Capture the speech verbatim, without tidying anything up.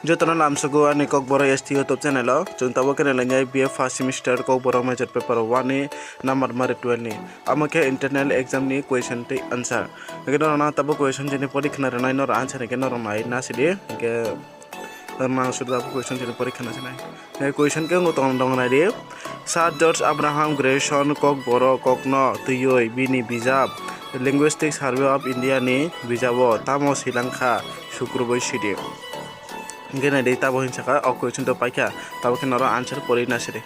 Jotono lamsogo ani Kokborok S T YouTube channel o. Chwng tabuk khe nai lainai B A first semester Kokborok major paper one ni number mari twelve ni. Amo khe internal exam ni question tei answer. Hwnkhe norok nang tabuk question chini porikha rwnai, norok answer hwnkhe norok nai na sidi. Hwnkhe norok nang sudu tabuk question chini porikha na sinai. Hwnkhe question khe wng tong dong nai di. Sir George Abraham Grayson Kokborok kokno twiwi bini bijap Linguistic Survey of India ni bijabo tamo swilangkha, sukrubwi sidi. Hwnkhe nai di, tabo hinsa kha, o question to paikha, tabo khe norok answer pori na sidi.